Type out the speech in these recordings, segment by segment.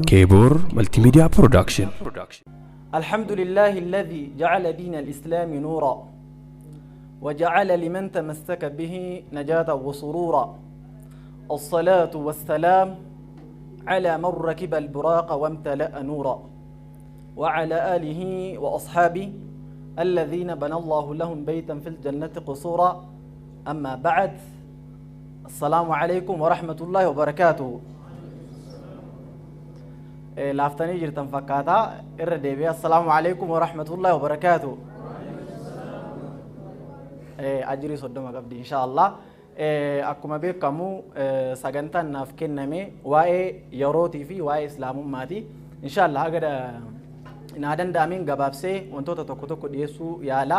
Keeboor Multimedia Production. الحمد لله الذي جعل دين الإسلام نورا وجعل لمن تمسك به نجاة وسرورا، الصلاة والسلام على من ركب البراق وامتلأ نورا، وعلى آله وأصحابه الذين بنى الله لهم بيتا في الجنة قصورا. أما بعد، السلام عليكم ورحمة الله وبركاته. Laaftanii jirtan fakkaataa, irra deebi'ee assalaamu alaikum warahmatullahi wabarakaatu. Ajirii 30 qabdi insha Allah. Akkuma beekamu sagantaan naaf kenname waa'ee yerootii fi waa'ee islaamummaati. Insha Allah haga naa danda'ameen gabaabsee wantoota tokko tokko dhiyeessuu yaala.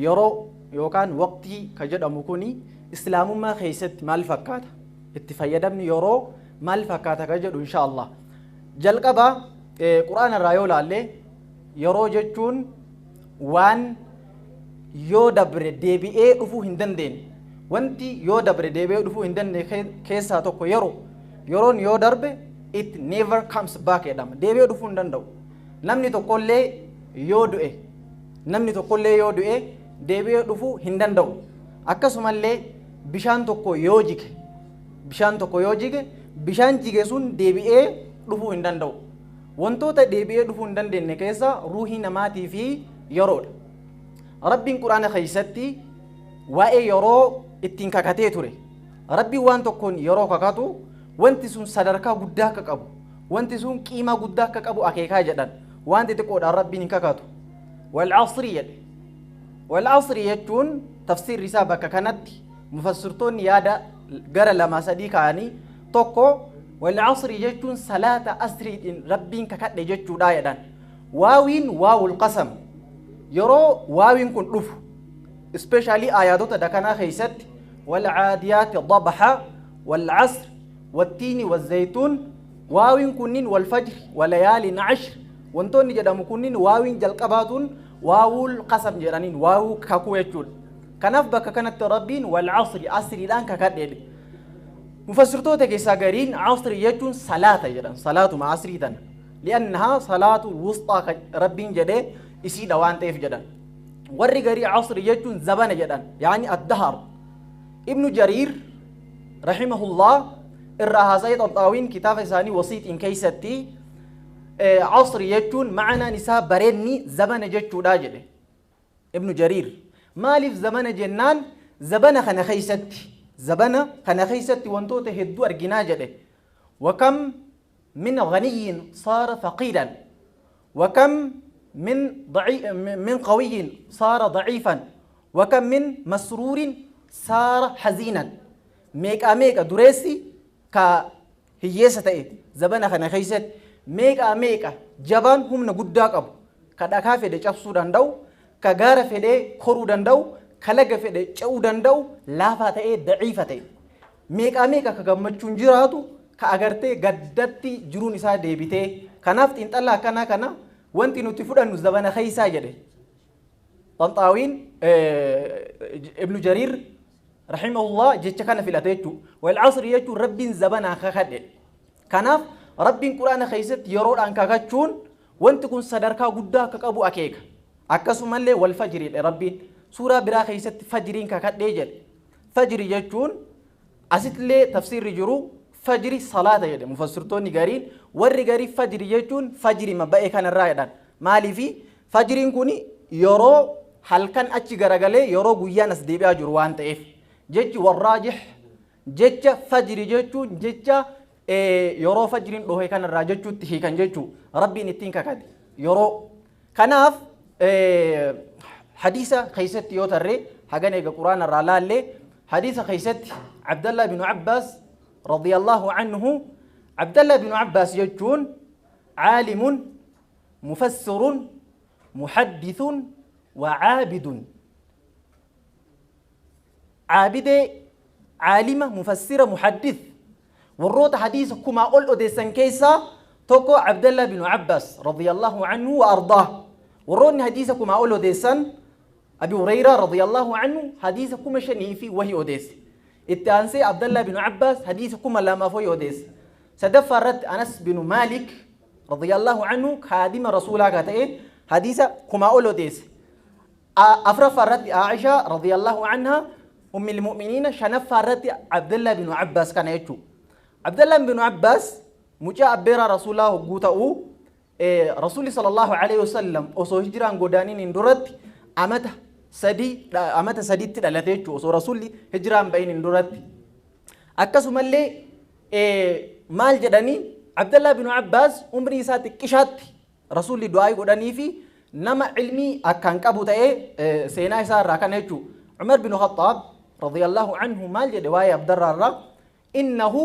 Yeroo yookaan waqtii ka jedhamu kuni islaamummaa keessatti maal fakkaata? Itti fayyadamni yeroo maal fakkaata ka jedhu insha Allah. Jalqaba quraana irraa yoo laalle, yeroo jechuun waan yoo dabre deebi'ee dhufuu hin dandeenye. Wanti yoo dabre deebi'ee dhufuu hin dandeenye keessaa tokko yeroo. Yeroon yoo darbe it never comes back jedhama. Deebi'ee dhufuu hin danda'u. Namni tokkollee yoo du'e, namni tokkollee yoo du'e deebi'ee dhufuu hin danda'u. Akkasumallee bishaan tokko yoo jige, bishaan tokko yoo jige, bishaan jige sun deebi'ee dhufuu hin danda'u. Wantoota deebi'ee dhufuu hin dandeenye keessa ruuhii namaatii fi yeroodha. Rabbiin quraana keessatti waa'ee yeroo ittiin kakatee ture. Rabbiin waan tokkoon yeroo kakatu wanti sun sadarkaa guddaa akka qabu, wanti sun qiimaa guddaa akka qabu akeekaa jedhan. Waan xixiqqoodhaan Rabbiin hin kakatu. Wal asri jedhe. Wal asri jechuun tafsiirri isaa bakka kanatti mufassirtoonni yaada gara lama sadii ka'anii, tokko wal asri jechuun salaata asriitiin Rabbiin kakadhe jechuudha jedhan. Waawiin waawul qasam. Yeroo waawiin kun dhufu, especially ayaatota dakanaa keessatti, wal caadiyaati dabxa, wal asr, wattiini wazaytuun, waawiin kunniin, wal fajri walayaalin ashr, wantoonni jedhamu kunniin waawiin jalqabaatuun waawul qasam jedhaniin, waawuu kakuu jechuudha. Kanaaf bakka kanatti Rabbiin wal asri, asriidhaan kakadhe. Mufassirtoota keessaa gariin asri jechuun salaata jedhan, salaatuma asrii tana. Li'annahaa salaatu wusxaa Rabbiin jedhee isiidha waan ta'eef jedhan. Warri garii asri jechuun zabana jedhan, yaani addahar. Ibnu Jariir rahimahullah irraa haasa'ee Xanxaawiin kitaaba isaanii wasiixiin keessatti asri jechuun ma'anaan isaa bareenni zabana jechuudha jedhe. Ibnu Jariir maaliif zabana jennaan, zabana kana keessatti, zabana kana keessatti wantoota hedduu arginaa jedhe. وكم من غني صار فقيرا، وكم من ضعي من قوي صار ضعيفا، وكم من مسرور صار حزينا. Meeqa meeqa dureessi ka hiyyeessa ta'e zabana kana keessatti, meeqa meeqa jabaan humna guddaa qabu ka dhakaa fedhe cabsuu danda'u, ka gaara fedhee koruu danda'u, ka laga fedhe ce'uu danda'u laafaa ta'ee daciifa ta'e, meeqa meeqa ka gammachuun jiraatu ka agartee gaddatti jiruun isaa deebitee. Kanaaf xiinxala akkanaa kana wanti nuti fudhannu zabana keessaa jedhe Xanxaawiin. Ibnu Jariir rahimahullah jecha kana filate jechuudha. Wal asri jechuun Rabbiin zabanaa kakadhe. Kanaaf Rabbiin quraana keessatti yeroodhaan kakachuun wanti kun sadarkaa guddaa akka qabu akeeka. Akkasumallee wal fajriidha Rabbiin. Suuraa biraa keessatti fajriin kakadhee jedhe. Fajri jechuun asittillee tafsiirri jiru fajri salaata jedhe mufassirtoonni gariin. Warri garii fajri jechuun fajrima ba'e kanarraa jedhan. Maaliifi fajriin kun yeroo halkan achi garagalee yeroo guyyaan as deebi'aa jiru waan ta'eef. Jechi warraajih jecha fajri jechuun jecha yeroo fajriin dhohe kanarraa jechuutti hiikan jechuu, Rabbiin ittiin kakate yeroo. Kanaaf hadiisa keessatti yoo tarree hagan eega quraana irraa laallee, hadiisa keessatti Abdallah bin Abbaas radiyallahu anhu, Abdallah bin Abbaas jechuun caalimun, mufassirun, muhaddithun wa caabidun, caabidee, caalima, mufassira, muhaddith, warroota hadiisa kumaa ol odeessan keessaa tokko Abdallah bin Abbaas radiyallahu anhu wa ardaah. Warroonni hadiisa kumaa ol odeessan, Abi Hureyraa radiyallahu anhu hadiisa 5,000 fi wahi odeesse. Itti aansee Abdallah bin Abbaas hadiisa 2,000 wahi odeesse. Sadaffaa irratti Anas binu Maalik radiyallahu anhu, kaadima rasuulaa ka ta'e, hadiisa 1000 ol odeesse. Afuraffaa irratti Aishaa radiyallahu anha, ummil mu'miniina. Shanaffaa irratti Abdullah binu Abbaas kana jechuudha. Abdullah binu Abbaas mucaa abbeeraa rasuulaa hogguu ta'uu, rasuulli sallallahu alaihi wasallam osoo hijiraan godaaniin hin duratti amata 3, amata 3tti dhalate jechuudha, osoo rasuulli hijiraan bahin hin duratti. Akkasumallee maal jedhanii, Abdullah binu Abbaas umrii isaa xiqqishaatti rasuulli du'aa godhanii fi nama ilmii akkaan qabu ta'ee seenaa isaa irraa kana jechuudha. Umar bin Khattaab radiyallahu anhu maal jedhe waa'ee Abdarraa irraa? "Innahu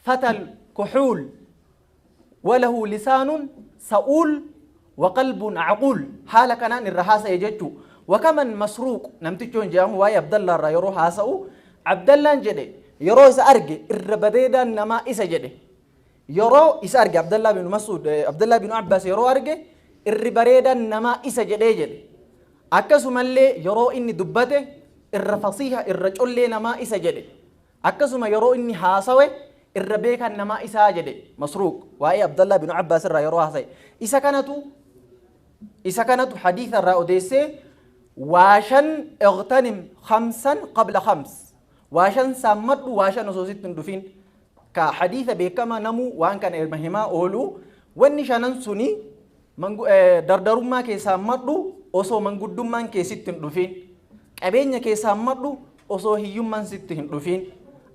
fatal kuxuul walahu lisaanun sa'uul wa qalbun aquul." Haala kanaan irra haasa'e jechuu. Wakaman Masruuq namtichoon jedhamu waa'ee Abdallaa irraa yeroo haasa'u, Abdallaan jedhe yeroo isa arge irra bareedaan namaa isa jedhe. Yeroo isa arge, Abdallaa bin Mas'ud, Abdallaa bin Abbaas yeroo arge irri bareedaan namaa isa jedhee jedhe. Akkasumallee yeroo inni dubbate irra fasiiha, irra collee namaa isa jedhe. Akkasuma yeroo inni haasawe irra beekan namaa isaa jedhe Masruuq waa'ee Abdallaa bin Abbaas irraa yeroo haasa'e. Isa kanatu hadiisa irraa odeessee, waa shan اغتنم خمسا قبل خمس, waa shan saammadhu waa shan osoo sitti hin dhufin, ka hadiisa beekamaa namuu waan kana ilma himaa oolu. Wanni shanan suni: dardarummaa kee saammadhu osoo manguddummaan kee sitti hin dhufin, qabeenya kee saammadhu osoo hiyyummaan sitti hin dhufin,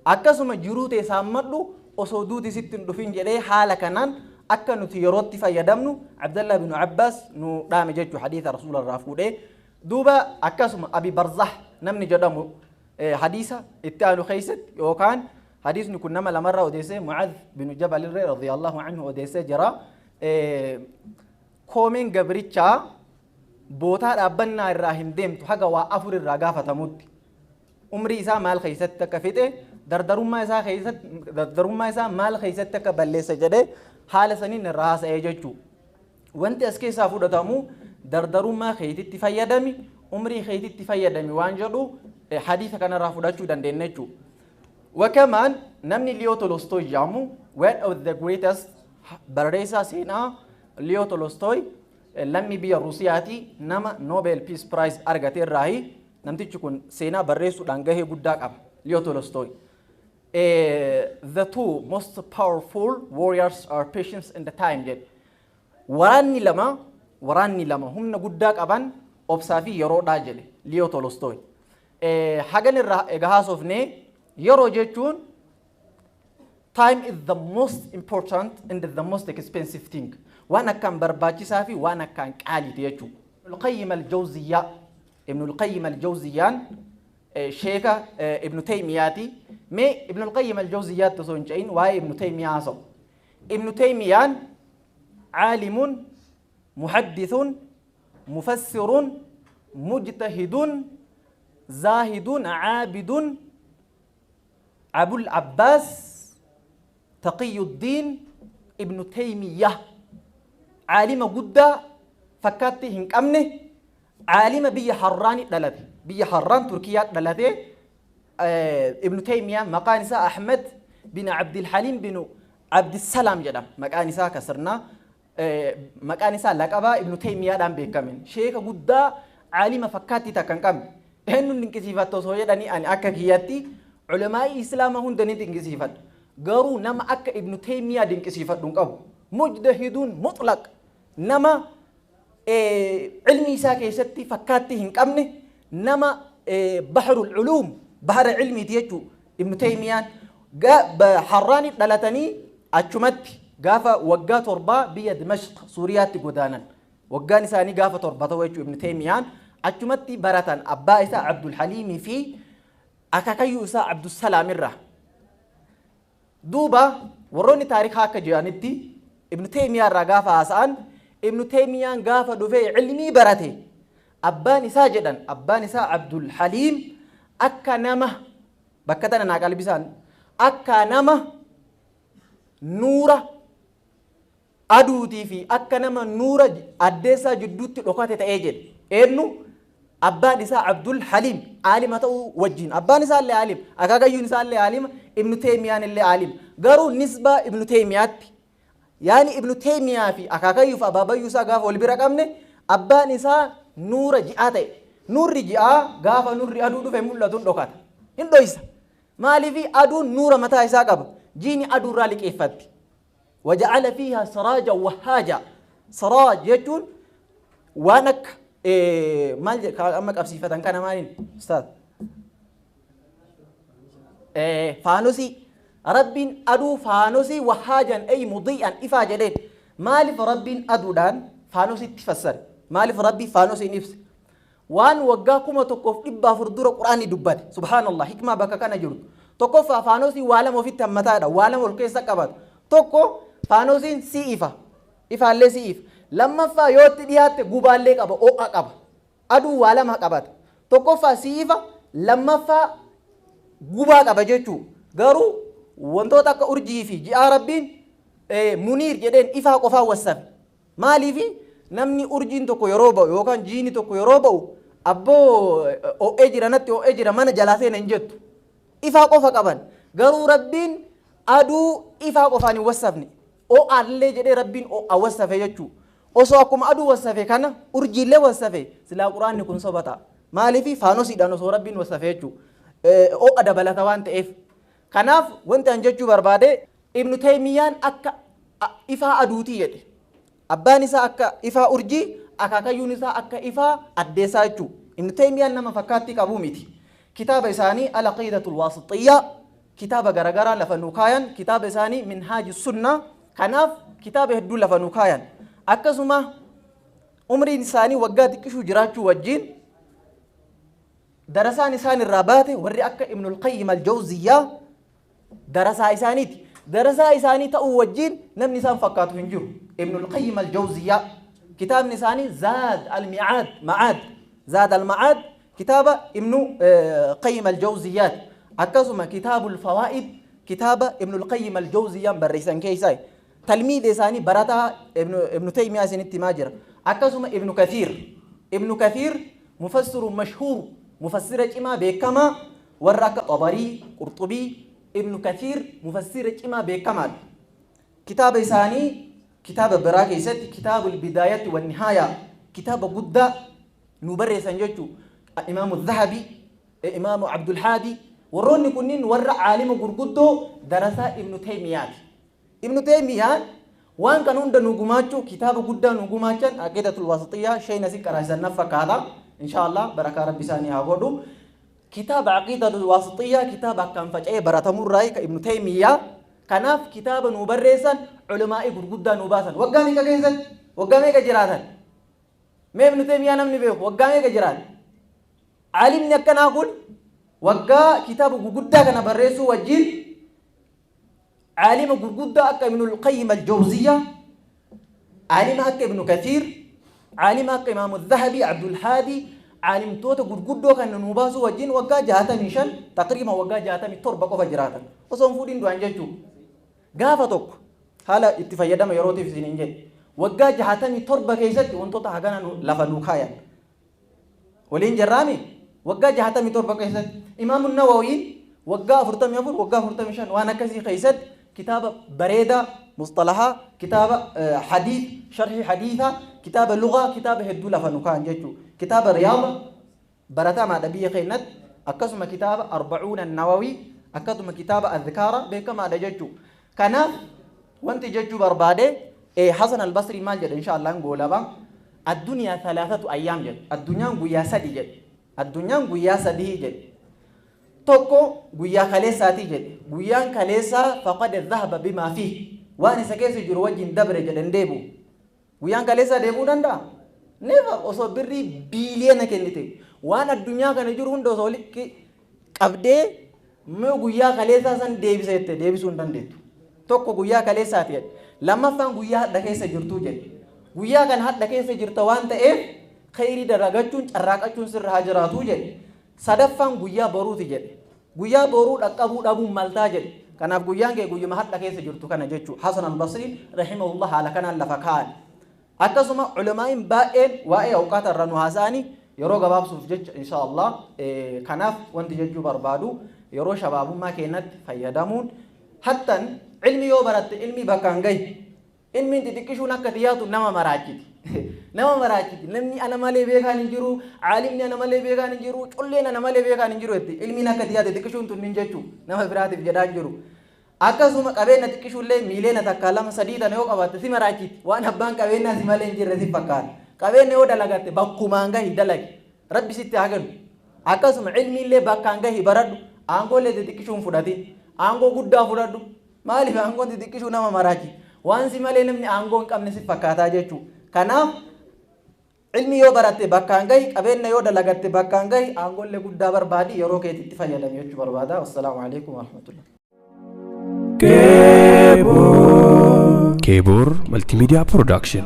akkasuma jiruu tee saammadhu osoo duuti sitti hin dhufin jedhee, haala kanaan akka nuti yerootti fayyadamnu Abdallah bin Abbaas nu dhaame jechuu, hadiisa rasuula irraa fuudhee. Duuba akkasuma Abi Barzah namni jedhamu hadiisa itti aanu keessatti, yookaan hadiisni kun nama lamarraa odeessee, Mucad bin Jabal irree radiyallahu anhu odeessee jira. Koomeen gabrichaa bootaa dhaabbannaa irraa hin deemtu haga waa afur irraa gaafatamutti. Umrii isaa maal keessatti akka fixe, dardarummaa isaa keessatti, dardarummaa isaa maal keessatti akka balleessa jedhee haala saniin irraa haasa'ee jechuu. Wanti as keessaa fudhatamu dardarummaa keetitti fayyadami, umrii keetitti fayyadami waan jedhu hadiisa kanarraa fudhachuu dandeenya jechuudha. Wakamaan namni Leo Tolstoy jedhamu, one of the greatest barreessaa seenaa, Leo Tolstoy lammii biyya Ruusiyaati, nama Nobel Peace Prize argate irraahi. Namtichi kun seenaa barreessuudhaan gahee guddaa qaba, Leo Tolstoy. "The two most powerful warriors are patience and the time" jedhe. Waraanni lama humna guddaa qaban obsaa fi yeroodhaa jedhe Leo Tolstoy. Hagan irraa egaa haasofnee, yeroo jechuun time is the most important and the most expensive thing. Waan akkaan barbaachisaa fi waan akkaan qaaliiti jechuudha. Ibnul Qayyim al-Jawziyyaa, Ibnul Qayyim al-Jawziyyaan sheeka Ibnu Taymiyaati. Mee Ibnul Qayyim al-Jawziyyaatti osoo hin ce'in waa'ee Ibnu Taymiyaa haasa'u. Ibnu Taymiyaan caalimun, muhaddithun, mufassirun, mujtahidun, zaahidun, caabidun, Abul Abbaas Taqiyuddiin Ibnu Taymiyyaa, caalima guddaa fakkaatti hin qabne, caalima biyya Harraani dhalate, biyya Harraan Turkiyyaa dhalate. Ibnu Taymiyaa maqaan isaa Ahmed bin Abdilhalim bin Abdissalaam jedhama. Maqaan isaa kasirnaa, maqaan isaa laqabaa Ibnu Taymiyaadhaan beekamen. Sheeka guddaa, caalima fakkaatti takka hin qabne. Eenyuun dinqisiifatta osoo jedhanii, ani akka kiyyatti culamaa'ii islaamaa hunda ni dinqisiifadha. Garuu nama akka Ibnu Taymiyaa dinqisiifadhu hin qabu. Mujtahiduun mutlaq, nama ilmi isaa keessatti fakkaatti hin qabne, nama bahrul culuum, bahara ilmiiti jechuu Ibnu Taymiyaan. Harraani dhalatanii achumatti gaafa waggaa 7 biyya Dimashq Suuriyaatti godaanan. Waggaan isaanii gaafa 7 ta'u jechuu Ibnu Taymiyaan achumatti baratan abbaa isaa Abdul Haliimii fi akaakayyuu isaa Abdusalaam irraa. Duuba warroonni taarikaa akka jedhanitti, Ibnu Taymiyaa irraa gaafa haasa'an, Ibnu Taymiyaan gaafa dhufee ilmii barate, abbaan isaa jedhan, abbaan isaa Abdul Haliim akka nama, bakka tana naa qalbisaan, akka nama nuura aduutii fi akka nama nuura addeessaa jidduutti dhokate ta'ee jedhe. Eenyu? Abbaan isaa Abdul Haliim aalima ta'uu wajjin. Abbaan isaa illee aalima, akaakayyuun isaa illee aalima, Ibnu Taymiyaan illee aalima. Garuu nisbaa Ibnu Teeymiyaatti, yaani Ibnu Teeymiyaa fi akaakayyuu fi abaabayyuu isaa gaafa wal bira qabne, abbaan isaa nuura ji'aa ta'e. Nuurri ji'aa gaafa nuurri aduu dhufe mul'atu hin dhokata, hin dhoysa. Maaliif? Aduun nuura mataa isaa qaba, jiini aduurraa liqeeffatti. Waja'ala fiihaa siraajan wahaaja. Siraaj jechuun waan akka maal jedha amma qabsiifatan kana maaliin, ustaaz? Faanosii. Rabbiin aduu faanosii, wahaajan ay mudii'an, ifaa jedheen. Maaliif Rabbiin aduudhaan faanositti fassare? Maaliif Rabbi faanosiin ibse? Waan waggaa 1400 dura Quraanni dubbate. Subhaanallah, hikmaa bakka kana jirtu. Tokkoffaa, faanosii waa lama ofitti hammataadha, waa lama ol keessa qabata. Tokko, faanosiin si ifa, ifaallee si ifa. Lammaffaa, yoo itti dhiyaatte gubaallee qaba, ho'a qaba. Aduu waa lama qabata. Tokkoffaa si ifa, lammaffaa gubaa qaba jechuu. Garuu wantoota akka urjii fi ji'aa Rabbiin muniir jedheen, ifaa qofaa wassafe. Maaliifi? Namni urjiin tokko yeroo ba'u yookaan jiini tokko yeroo ba'u, "Abboo, ho'ee jira, natti ho'ee jira, mana jalaa seena" hin jettu. Ifaa qofa qaban. Garuu Rabbiin aduu ifaa qofaan hin wassafne, ho'aallee jedhee Rabbiin ho'a wassafe jechuu. Osoo akkuma aduu wassafe kana urjiillee wassafe, silaa Quraanni kun soba ta'a. Maaliifi? Faanosiidhaan osoo Rabbiin wassafe jechuu, ho'a dabalata waan ta'eef. Kanaaf wanti an jechuu barbaade, Ibnu Teeymiyyaan akka ifaa aduutii jedhe. Abbaan isaa akka ifaa urjii, akaakayyuun isaa akka ifaa addeessaa jechuu. Ibnu Teeymiyyaan nama fakkaattii qabuu miti. Kitaaba isaanii Al-Aqiidatul Waasixiyyaa, kitaaba garagaraa lafa nuu kaayan, kitaaba isaanii Minhaaji Sunnaa, kanaaf kitaaba hedduu lafa nuu kaayan. Akkasuma umriin isaanii waggaa xiqqishuu jiraachuu wajjiin, darasaan isaan irraa baate warri akka Ibnul Qayyim Al-Jawziyyaa darasaa isaaniiti. Darasaa isaanii ta'uu wajjiin namni isaan fakkaatu hin jiru. Ibnul Qayyim Al-Jawziyyaa kitaabni isaanii Zaad Al-Mi'aad, Ma'aad, Zaad Al-Ma'aad kitaaba Ibnu Qayyim Al-Jawziyyaati. Akkasuma Kitaabul Fawaa'id kitaaba Ibnul Qayyim Al-Jawziyyaan barreessan keessaa talmiida isaanii, barataa Ibnu Taymiyaa isinitti himaa jira. Akkasuma Ibnu Kathiir. Ibnu Kathiir mufassiru mashhuur, mufassira cimaa beekamaa, warra akka Xabarii, Qurxubii, Ibnu Kathiir mufassira cimaa beekamaadha. Kitaaba isaanii kitaaba biraa keessatti, Kitaabul Bidaayatti wan Nihaayaa, kitaaba guddaa nu barreessan jechuu. Imaamu Zahabii, Imaamu Abdulhaadi, warroonni kunniin warra caalima gurguddoo darasaa Ibnu Taymiyaati. Ibnu Taymiyaan waan kan hunda nu gumaachuu, kitaaba guddaa nu gumaachan, Aqiidatul Wasixiyyaa shayna si qaraasan naf fakkaata. Insha Allah barakaa Rabbi isaanii haa godhu. Kitaaba Aqiidatul Wasixiyyaa kitaaba akkaan faca'ee baratamurraa ka Ibnu Taymiyaa. Kanaaf kitaaba nu barreessan, culamaa'ii gurguddaa nu baasan. Waggaa meeqa keessatti? Waggaa meeqa jiraatan? Mee Ibnu Taymiyaa namni beeku waggaa meeqa jiraate? Caalimni akkanaa kun waggaa kitaaba gurguddaa kana barreessuu wajjin caalima gurguddaa akka Ibnul Qayyim Al-Jawziyyaa, caalima akka Ibnu Kathiir, caalima akka Imaamu Zahabii, Abdul Haadi, caalimtoota gurguddoo kan nu baasuu wajjin waggaa 65, taqriiban waggaa 67 qofa jiraatan. Osoo hin fuudhin du'an jechuu. Gaafa tokko haala itti fayyadama yerootiif isin hin jedhe. Waggaa 67 keessatti wantoota hagana lafa nu kaayan. Waliin jirraami? Waggaa 67 keessatti Imaamu Nawawiin waggaa 44, waggaa 45 waan akkasii keessatti kitaaba bareedaa mustalahaa, kitaaba hadiith, sharhii hadiithaa, kitaaba lugaa, kitaaba hedduu lafa nu kaayan jechuudha. Kitaaba Riyaada baratamaadha biyya keenyatti, akkasuma kitaaba Arbacuuna Nawawii, akkasuma kitaaba Adhkaara beekamaadha jechuudha. Kanaaf wanti jechuu barbaade, Hasan Albasrii maal jedhe? Insha Allah goolaba. Addunyaa thalathatu ayyaam jedhe. Addunyaan guyyaa sadi jedhe. Addunyaan guyyaa sadii jedhe. Tokko guyyaa kaleessaatii jedhe. Guyyaan kaleessaa faqad dhahaba bimaa fiih. Waan isa keessa jiru wajjin dabre jedhe, hin deebi'u. Guyyaan kaleessaa deebi'uu danda'a? Never. Osoo birrii biiliyoona kennite, waan addunyaa kana jiru hunda osoo walitti qabdee, mee guyyaa kaleessaa san deebisa jette, deebisuu hin dandeettu. Tokko guyyaa kaleessaati jedhe. Lammaffaan guyyaa hadha keessa jirtuu jedhe. Guyyaa kana hadha keessa jirta waan ta'eef khayrii dalagachuun, carraaqachuun sirra haa jiraatuu jedhe. Sadaffaan guyyaa boruuti jedhe. Guyyaa boruu dhaqqabuu dhabuun maltaa jedhe. Kanaaf guyyaan kee guyyuma hadha keessa jirtu kana jechuu. Hasan Albasriin rahimahullah haala kanaan lafa kaa'an. Akkasuma ulamaa'iin baay'een waa'ee awqaata irraa nu haasa'anii, yeroo gabaabsuuf jecha insha Allah. Kanaaf wanti jechuu barbaadu, yeroo shabaabummaa keenyatti fayyadamuun Hattan ilmi yoo baratte ilmi bakkaan gahi. Ilmiin xixiqqishuun akka xiyyaatu nama maraachiti. Nama maraachiti. Namni ana malee beekaan hin jiru, caalimni ana malee beekaan hin jiru, culleen ana malee beekaan hin jiru jetti. Ilmiin akka xiyyaatu xixiqqishuun tun hin jechuu. Nama biraatiif jedhaa hin jiru. Akkasuma qabeenya xiqqishuullee miileena takka lama sadii tana yoo qabaatte si maraachiti. Waan abbaan qabeenyaa si malee hin jirre si fakkaata. Qabeenya yoo dalagatte bakkumaan gahi dalagi. Rabbi sitti haa kennu. Akkasuma ilmiillee bakkaan gahi baradhu. Aangoolee xixiqqishuun fudhatin. Aangoo guddaa fudhadhu. Maaliif aangoon xixiqqishuu nama maraachi? Waan si malee namni aangoo hin qabne si fakkaataa jechuudha. Kanaaf ilmi yoo baratte bakkaan gahi, qabeenya yoo dalagatte bakkaan gahi, aangoollee guddaa barbaadi, yeroo keetitti fayyadami jechuu barbaada. Wassalaamu alaikum warahmatullah. Keebor Multimedia Production.